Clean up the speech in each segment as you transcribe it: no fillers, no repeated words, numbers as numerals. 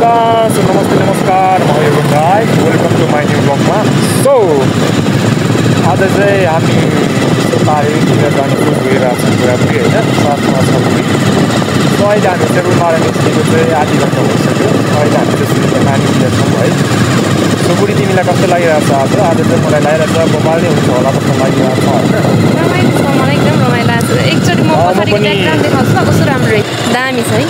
guys, नमस्कार म यो गाई वेलकम टु माई न्यू ब्लगमा। सो आज चाहिँ हामी तारेतिर जाने सोच गरिरहेको छौँ पुरापुरी होइन, साथमा छ बुढी। सो अहिले हामी चाहिँ रुमबाट निस्केको चाहिँ आधी घन्टा भइसक्यो। अहिले हामी चाहिँ नानीतिर छौँ है। सो बुढी तिमीलाई कस्तो लागिरहेको छ? आज चाहिँ मलाई लागिरहेको छ भोपाल नै हुन्छ होला जस्तो लागिरहेको छ होइन। रमाइलो छ, मलाई एकदम रमाइलो लाग्छ। एकचोटि म पछाडिको ब्याकग्राउन्ड देखाउँछु ल, कस्तो राम्रो दामी छ है।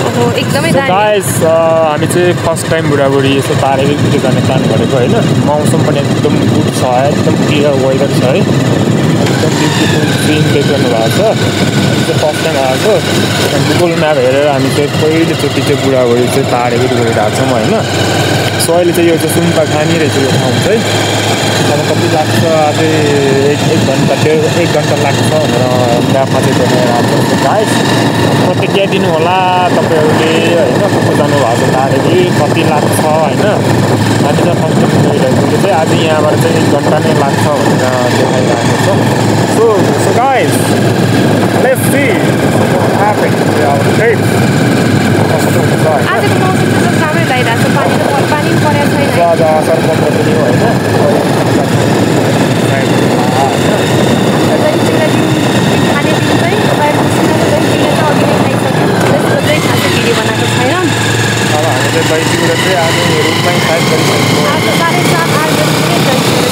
ओहो एकदमै दामी। गाइस हामी चाहिँ फर्स्ट टाइम बुढाबुढी यसो तारेतिर जाने प्लान गरेको होइन। मौसम पनि एकदम गुड छ, एकदम क्लियर वेदर छ है, एकदम ब्युटिफुल सिन देखिरहनु भएको छ। हामी चाहिँ फर्स्ट टाइम आएको गुगल म्याप हेरेर हामी चाहिँ पहिलोचोटि चाहिँ बुढाबुढी चाहिँ तारेतिर गइरहेको छौँ होइन। सो अहिले चाहिँ यो चाहिँ सुनपा खानी रहेछ यो ठाउँ चाहिँ। अब कति लाग्छ अझै एक घन्टा लाग्छ भनेर म्यापमा चाहिँ देखाइरहेको छ। गाइस प्रतिक्रिया होला तपाईँहरूले होइन, कस्तो जानुभएको छ तारेतिर, कति लाग्छ होइन। हामी चाहिँ फर्स्ट टाइम गइरहेको चाहिँ आज यहाँबाट चाहिँ 1 घन्टा नै लाग्छ भनेर देखाइरहेको छ। So guys let's see what happens to our trip. कस्तो हुन्छ आजको मौसम त जस्तो राम्रै लागिरहेको छ, पानी पनि परेको छैन। आज असार 15 पनि हो होइन। खाने दिन चाहिँ बाहिर निस्किँदा चाहिँ अघि नै खाइसक्यो, त्यसको चाहिँ खासै भिडियो बनाएको छैन। अब हामी चाहिँ बाइकबाट चाहिँ आज रुममै सायद गरिसक्छौँ। आज 7:30 8 बजीतिर खाइसकेको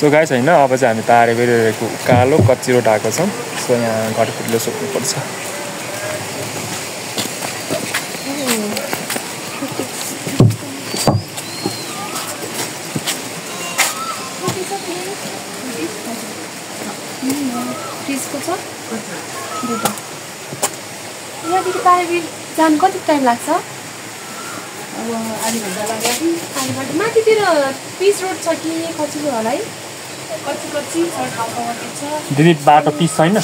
सो गाइस होइन, अब चाहिँ हामी तारेको कालो कच्ची रोड आएको छौँ। सो यहाँ घरकुटले सोध्नुपर्छ। यहाँदेखि तारेबिर जानु कति टाइम लाग्छ? अब आधी घन्टा लाग्यो। आधी घन्टा। माथितिर पिच रोड छ कि कच्ची होला है? कच्ची ठाउँमा छ। दिदी बाटो पिच छैन?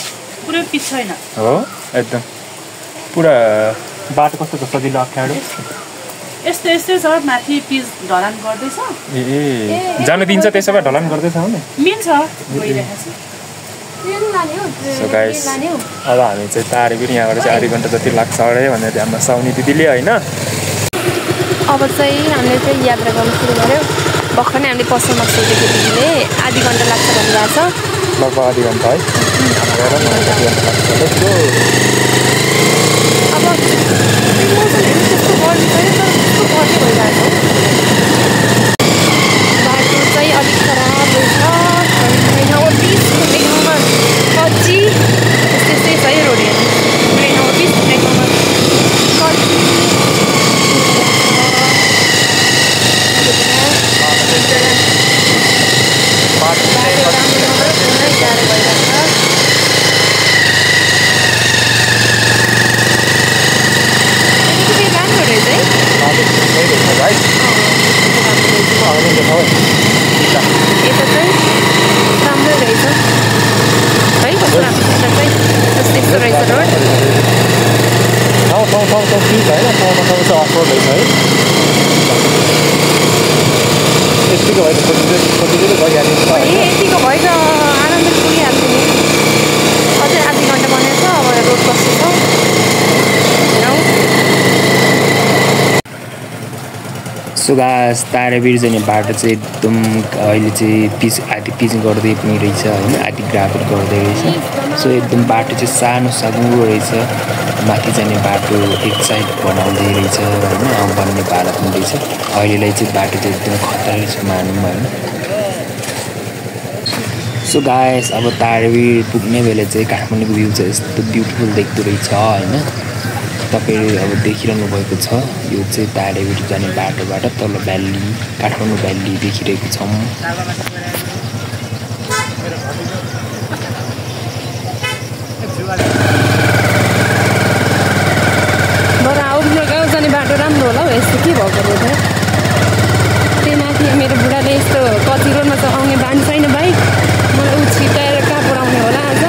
पुरै पिच छैन हो एकदम पुरा बाटो कस्तो छ? सजिलो अप्ठ्यारो यस्तै छ। माथि पिच ढलान गर्दैछ। ए जानु दिन्छ त्यसो भए ढलान गर्दैछ भने मिल्छ, गइरहेको छ। सो गाइस अब हामी चाहिँ तारेबिर यहाँबाट चाहिँ आधी घन्टा जति लाग्छ अरे भनेर हाम्रो साउनी दिदीले होइन। अब चाहिँ हामीले चाहिँ यात्रा गर्नु सुरु गऱ्यौँ। भर्खर नै हामीले पसलमा सोधेको दिदीले आधी घन्टा लाग्छ भन्नुभएको छ। लगभग आधी घन्टा है। अब मौसमहरू त्यस्तो गर्नु छैन, तर त्यस्तो गर्दै भइरहेको छ। बाटो चाहिँ अलिक खराब रहेछ, छैन। पिच कुनै ठाउँमा कच्ची, त्यस्तै छ है रोडहरू। कुनै ठाउँमा पिच, कुनै ठाउँमा कच्ची। बाटो राम्रो नभएर गाह्रो भइरहेको छ। राम्रो रहेछ है। यता चाहिँ राम्रो रहेछ है, कस्तो राम्रो छ चाहिँ। त्यस्तो रहेछ रोड। यतिको भयो यतिको भयो त आनन्द पुगिहाल्थ्यो नि। अझै आधी घन्टा बनेको छ। अब रोड कस्तो छ हेरौँ। सो गाइस तारेबिर जाने बाटो चाहिँ एकदम अहिले चाहिँ आधी पिच गर्दै पनि रहेछ होइन, आधी ग्राभल गर्दै रहेछ। सो एकदम बाटो चाहिँ सानो सानो रहेछ। माथि जाने बाटो एक साइड बनाउँदै रहेछ होइन, बन्ने पाला पनि रहेछ। अहिलेलाई चाहिँ बाटो चाहिँ एकदम खतरा रहेछ मानौँ होइन। सो गाइस अब तारेबिर पुग्ने बेला चाहिँ काठमाडौँको भ्यू चाहिँ यस्तो ब्युटिफुल देख्दो रहेछ होइन। तपाईँले अब देखिरहनु भएको छ, यो चाहिँ तारेबिर जाने बाटोबाट तल भ्याली, काठमाडौँ भ्याली देखिरहेको छौँ। बरु आउनु गाउँ जाने बाटो राम्रो होला हौ। यस्तो के भएको रोड हो? त्यही माथि मेरो बुढाले यस्तो कच्ची रोडमा त आउने बानी छैन भाइ। मलाई छिटाएर कहाँ पुऱ्याउने होला आज।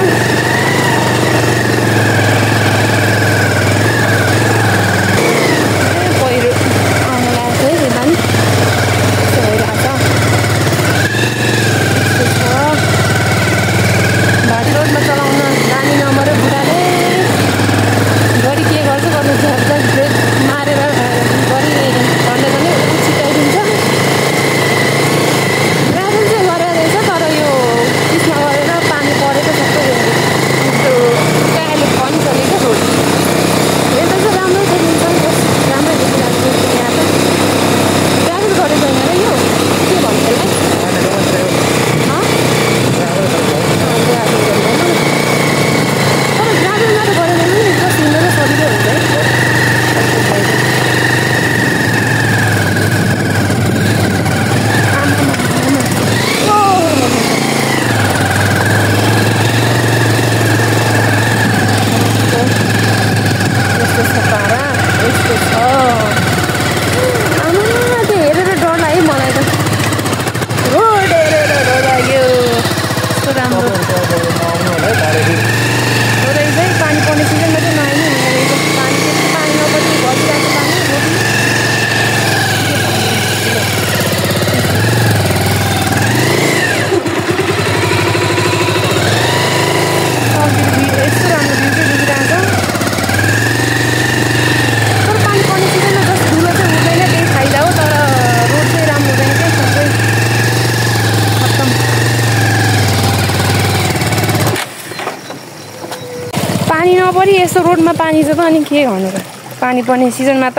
यस्तो रोडमा पानी छ त अनि के गर्नु र पानी पर्ने सिजनमा त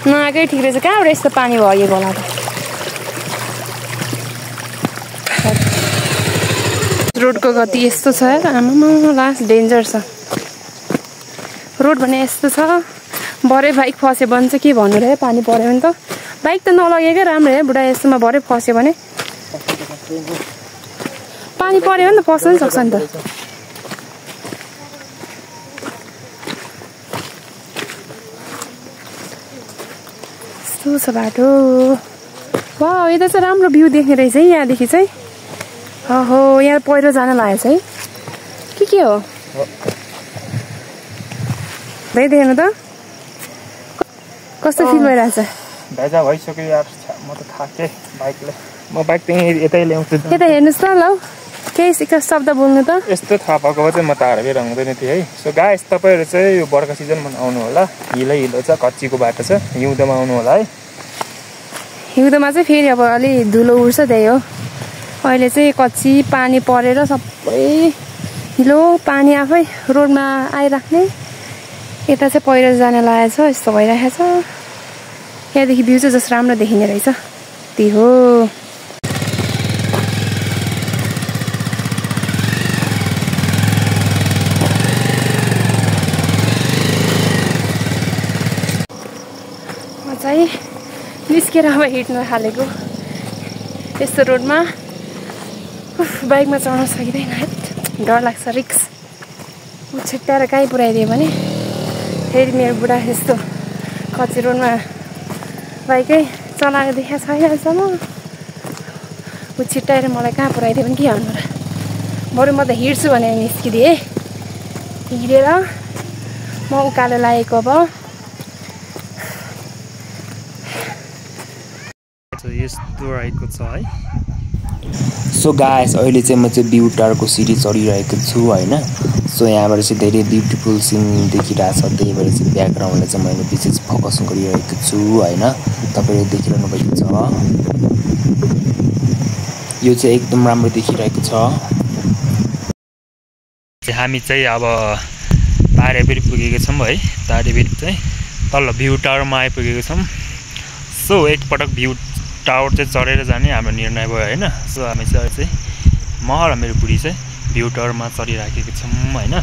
नआएकै ठिक रहेछ कहाँबाट यस्तो पानी भरिएको होला त रोडको गति यस्तो छ आमामा लास्ट डेन्जर छ रोड भने यस्तो छ भरे बाइक फस्यो भने चाहिँ के भन्नु रे पानी पर्यो भने त बाइक त नलगेकै राम्रो है बुढा यस्तोमा भरे फस्यो भने पानी पर्यो भने त फस्न नि सक्छ नि त यस्तो छ बाटो वा यता चाहिँ राम्रो भ्यू देख्ने रहेछ है यहाँदेखि चाहिँ ओहो यहाँ पहिरो जान लागेको छ है के हो भाइ देख्नु त कस्तो फिल भइरहेछ भेजा भइसक्यो यार म त थाकेँ बाइकले म बाइक त्यहीँ यतै ल्याउँछु यता हेर्नुहोस् त ल केही शब्द बोल्नु त यस्तो थाहा पाएको भए चाहिँ म तारबेर हुँदैन थिएँ है सो गाइस तपाईँहरू चाहिँ यो बर्खा सिजनमा आउनु होला हिलो छ कच्चीको बाटो छ हिउँदोमा आउनु होला है हिउँदोमा चाहिँ फेरि अब अलि धुलो उड्छ त्यही हो अहिले चाहिँ कच्ची पानी परेर सबै हिलो पानी आफै रोडमा आइराख्ने यता चाहिँ पहिरो जान लागेको छ यस्तो भइरहेको छ यहाँदेखि भ्यू चाहिँ जस्तो राम्रो देखिने रहेछ त्यही हो म चाहिँ निस्केर अब हिँड्न थालेको यस्तो रोडमा बाइकमा चढ्न सकिँदैन डर लाग्छ रिक्स छिट्टाएर कहीँ पुऱ्याइदियो भने फेरि मेरो बुढा यस्तो कच्ची रोडमा बाइकै चलाएको देखाएको छैन अहिलेसम्म ऊ छिट्टाएर मलाई कहाँ पुऱ्याइदियो भने के गर्नु र बरु म त हिँड्छु भने निस्किदिएँ हिँडेर म उकालो लागेको अब यस्तो रहेको छ है सो गाइस अहिले चाहिँ म चाहिँ भ्यू टावरको सिडी चढिरहेको छु होइन सो यहाँबाट चाहिँ धेरै ब्युटिफुल सिन देखिरहेछ त्यही भएर चाहिँ ब्याकग्राउन्डलाई चाहिँ मैले विशेष फोकस गरिरहेको छु होइन तपाईँले देखिरहनु भएको छ यो चाहिँ एकदम राम्रो देखिरहेको छ हामी चाहिँ अब तारेबेर पुगेको छौँ है तारेबेर चाहिँ तल भ्यू टावरमा आइपुगेको छौँ सो एकपटक भ्यू टावर चाहिँ चढेर जाने हाम्रो निर्णय भयो होइन सो हामी चाहिँ म र मेरो बुढी चाहिँ भ्यू टावरमा चढिराखेको छौँ होइन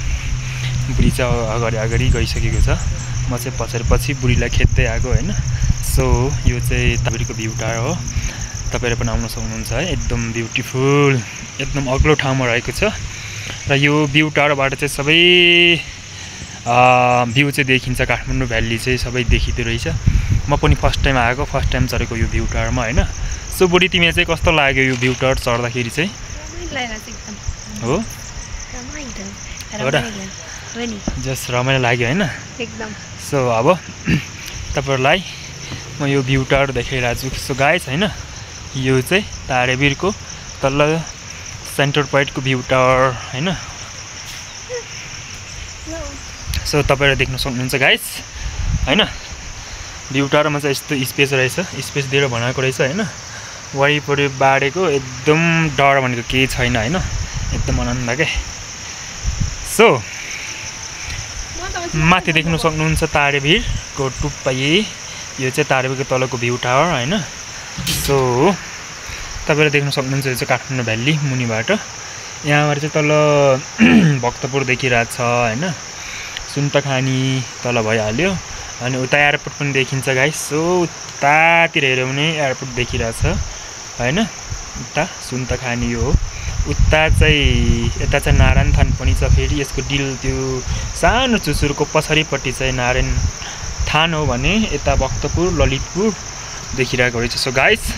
बुढी चाहिँ अगाडि गइसकेको छ म चाहिँ पछि बुढीलाई खेद्दै आएको होइन सो यो चाहिँ तारेबेरको भ्यू टावर हो तपाईँहरू पनि आउन सक्नुहुन्छ है एकदम ब्युटिफुल एकदम अग्लो ठाउँमा रहेको छ र यो भ्यू टावरबाट चाहिँ सबै भ्यू चाहिँ देखिन्छ काठमाडौँ भ्याली चाहिँ सबै देखिँदो रहेछ म पनि फर्स्ट टाइम आएको फर्स्ट टाइम चढेको यो भ्यू टावरमा होइन सो बुढी तिमीलाई चाहिँ कस्तो लाग्यो यो भ्यू टावर चढ्दाखेरि चाहिँ हो जस्ट रमाइलो लाग्यो होइन सो अब तपाईँहरूलाई म यो भ्यू टावर देखाइरहेको छु सो गाइस होइन यो चाहिँ तारेबेरको तल्ल सेन्टर पोइन्टको भ्यू टावर होइन सो तपाईँहरू देख्न सक्नुहुन्छ गाइस होइन भ्यू टावरमा चाहिँ यस्तो स्पेस रहेछ स्पेस दिएर बनाएको रहेछ होइन वरिपरि बाडेको एकदम डर भनेको केही छैन होइन एकदम आनन्द क्या सो माथि देख्न सक्नुहुन्छ तारेबेरको टुप्पाई यो चाहिँ तारेबेरको तलको भ्यू टावर होइन सो तपाईँले देख्न सक्नुहुन्छ यो चाहिँ काठमाडौँ भ्याली मुनिबाट यहाँबाट चाहिँ तल भक्तपुर देखिरहेको छ होइन सुन्तखानी तल भइहाल्यो अनि उता एयरपोर्ट पनि देखिन्छ गाइस सो उतातिर हेऱ्यो भने एयरपोर्ट देखिरहेछ होइन उता सुन्तखानी हो उता चाहिँ यता चाहिँ नारायण थान पनि छ फेरि यसको डिल त्यो सानो चुचुरको पछाडिपट्टि चाहिँ नारायण थान हो भने यता भक्तपुर ललितपुर देखिरहेको रहेछ सो गाइस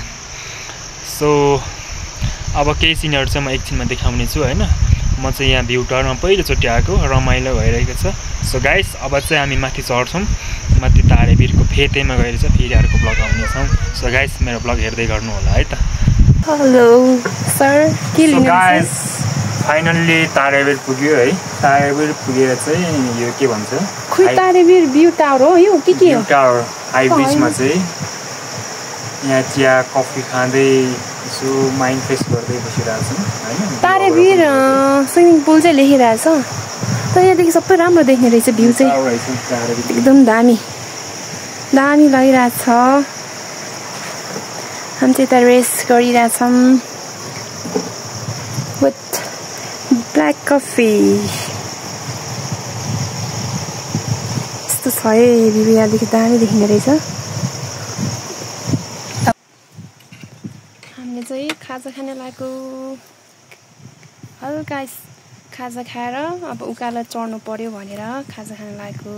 सो अब केही सिनहरू चाहिँ म एकछिनमा देखाउने छु होइन म चाहिँ यहाँ भ्यू टावरमा पहिलोचोटि आएको रमाइलो भइरहेको छ सो गाइस अब चाहिँ हामी माथि चढ्छौँ माथि तारेबेरको फेतेमा गएर चाहिँ फेरि अर्को ब्लग आउनेछौँ सो गाइस मेरो ब्लग हेर्दै गर्नु होला है त हेलो सर के लिनु गाइस फाइनल्ली तारेबेर पुग्यो है तारेबेर पुगेर चाहिँ यो के भन्छ खोइ तारेबेर भ्यू टावर हो यो के हो भ्यू टावर हाई ब्रिजमा चाहिँ यहाँ चिया कफी खाँदै यसो माइन्ड फ्रेस गर्दै बसिरहेको छौँ होइन तारेबेर स्विमिङ पुल चाहिँ लेखिरहेछ तर यहाँदेखि सबै राम्रो देख्ने रहेछ भ्यू चाहिँ एकदम दामी दामी लागिरहेछ हामी चाहिँ यता रेस्ट गरिरहेछौँ विथ ब्ल्याक कफी यस्तो छ है भ्यू यहाँदेखि दामी देखिने रहेछ हामीले चाहिँ खाजा खान लागेको हल्का खाजा खाएर अब उकालो चढ्नु पर्यो भनेर खाजा खान लागेको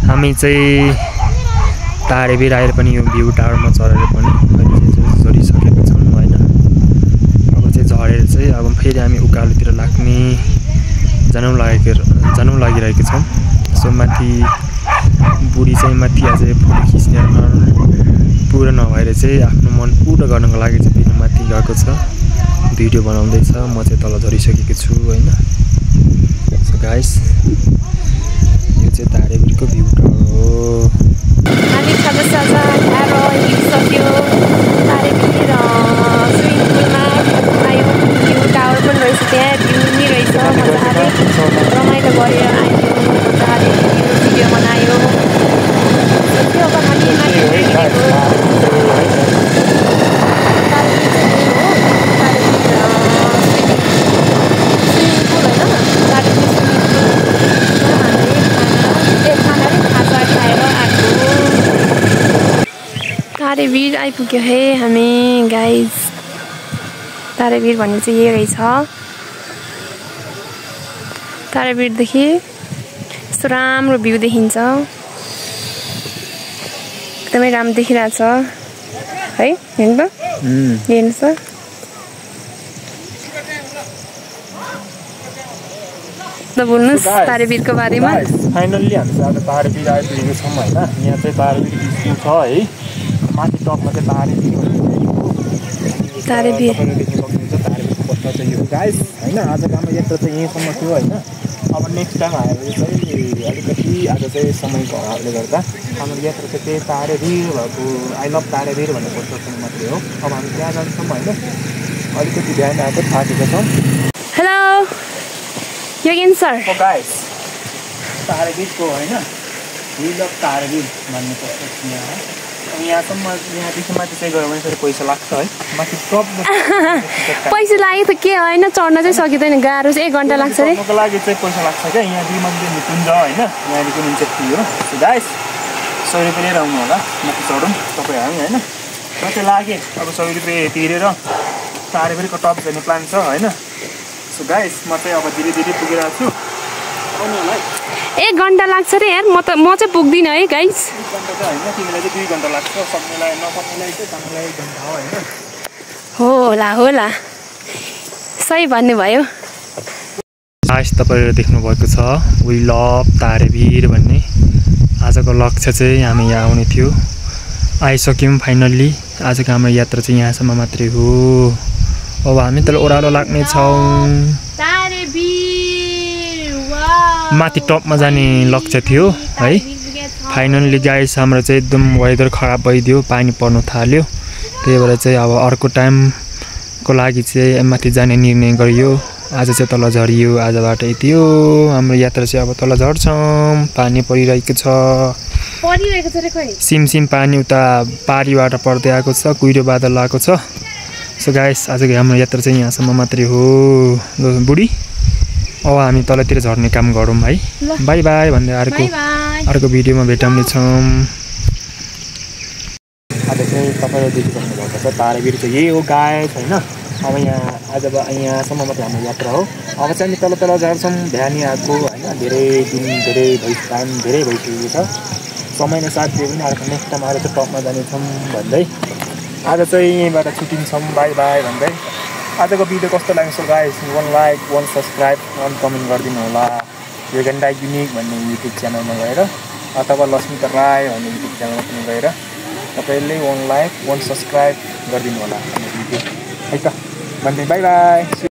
हामी चाहिँ तारेभिर आएर पनि यो भ्यू टावरमा चढेर पनि झरिसकेका छौँ होइन अब चाहिँ झरेर चाहिँ अब फेरि हामी उकालोतिर लाग्ने जानु लागिरहेको छौँ सो माथि बुढी चाहिँ माथि अझै फोटो खिच्ने पुरा नभएर चाहिँ आफ्नो मन पुरा गर्नको लागि चाहिँ फेरि माथि गएको छ भिडियो बनाउँदैछ म चाहिँ तल झरिसकेको छु होइन सो गाइस यो चाहिँ तारेभिरको भ्यू टावर हो हामी खाजासाजा खाएर हिँडिसक्यो तारेभिर स्विमिङ पुलमा आयो भ्यू टावर पनि रहेछ त्यहाँ भ्यू पनि रहेछ मजाले रमाइलो गरेर आयो मजाले भिडियो बनायो त्यो अब हामी माथि हिँडेको तारेभिर आइपुग्यो है हामी गाइज तारेभिर भन्ने चाहिँ यही रहेछ तारेभिरदेखि यस्तो राम्रो भ्यू देखिन्छ एकदमै राम्रो देखिरहेछ है हेर्नु त हेर्नुहोस् त बोल्नुहोस् तारेभिरको बारेमा फाइनल्ली हामी चाहिँ आज तारेभिर आइपुगेको छौँ होइन यहाँ चाहिँ तारेभिर स्कुल छ है माथि टपमा चाहिँ तारेभिर तारेभिरको पत्ता चाहिँ यो गाइस होइन आजको हाम्रो यात्रा चाहिँ यहीँसम्म थियो होइन अब नेक्स्ट टाइम आएर चाहिँ अलिकति आज चाहिँ समयको अभावले गर्दा हाम्रो यात्रा चाहिँ त्यही तारेभिर भएको आई लभ तारेभिर भन्ने पोस्टरसँग मात्रै हो अब हामी त्यहाँ जान्छौँ होइन अलिकति ध्यान आएको थाकेका छौँ हेलो योगेन सर गाइस तारेभिरको होइन वी लभ तारेभिर भन्ने पोस्टर यहाँ यहाँसम्म यहाँदेखि माथि चाहिँ गयो भने फेरि पैसा लाग्छ है माथि टप पैसा लाग्यो त के होइन चढ्न चाहिँ सकिँदैन गाह्रो चाहिँ 1 घन्टा लाग्छ अरे चढ्नको लागि चाहिँ पैसा लाग्छ क्या यहाँदेखि माथि निकुञ्ज होइन यहाँदेखि निन्छ टी हो गाइस 100 रुपियाँ लिएर आउनु होला माथि चढौँ तपाईँ हामी होइन म चाहिँ लागेँ अब 100 रुपियाँ तिरेर तारेभिरको टप जाने प्लान छ होइन सो गाइस म चाहिँ अब धीरे धीरे पुगिरहेको छु आउनु होला है 1 घन्टा लाग्छ रे यार म चाहिँ पुग्दिनँ है गाइस 1 घन्टा चाहिँ होइन तिमीलाई चाहिँ 2 घन्टा लाग्छ सक्नेलाई नसक्नेलाई चाहिँ तपाईँलाई 1 घन्टा हो होइन होला सही भन्नुभयो आज तपाईँले देख्नुभएको छ वी लभ तारेभिर भन्ने आजको लक्ष्य चाहिँ हामी यहाँ आउने थियो आइसक्यौँ फाइनल्ली आजको हाम्रो यात्रा चाहिँ यहाँसम्म मात्रै हो अब हामी त ओह्रालो लाग्नेछौँ माथि टपमा जाने लक्ष्य थियो है फाइनल्ली गाइस हाम्रो चाहिँ एकदम वेदर खराब भइदियो पानी पर्नु थाल्यो त्यही भएर चाहिँ अब अर्को टाइमको लागि चाहिँ माथि जाने निर्णय गरियो आज चाहिँ तल झरियो आजबाट यति हो हाम्रो यात्रा चाहिँ अब तल झर्छौँ पानी परिरहेको छ सिमसिम पानी उता पारीबाट पर्दै आएको छ कुहिरो बादल आएको छ सो गाइस आजको हाम्रो यात्रा चाहिँ यहाँसम्म मात्रै हो बुढी अब हामी तलतिर झर्ने काम गरौँ है बाई बाई भन्दै अर्को भिडियोमा भेटाउनेछौँ आज चाहिँ तपाईँले देखिसक्नु भएको छ तारेभिर चाहिँ यही हो गाइस होइन अब यहाँसम्म मात्रै हाम्रो यात्रा हो। अब चाहिँ हामी तल झर्छौँ भ्यानी आएको होइन। धेरै टाइम धेरै भइसकेको छ। समयले साथ दियो पनि अर्को नेक्स्ट टाइम आएर चाहिँ टपमा जानेछौँ भन्दै आज चाहिँ यहीँबाट छुट्टिन्छौँ। बाई बाई भन्दै आजको भिडियो कस्तो लाग्यो so guys 1 like 1 subscribe 1 comment गरिदिनु होला। योगेन्डा युनिक भन्ने युट्युब च्यानलमा गएर अथवा लक्ष्मी राय भन्ने युट्युब च्यानलमा पनि गएर तपाईँले 1 लाइक 1 सब्सक्राइब गरिदिनु होला है त भन्दै बाई बाई।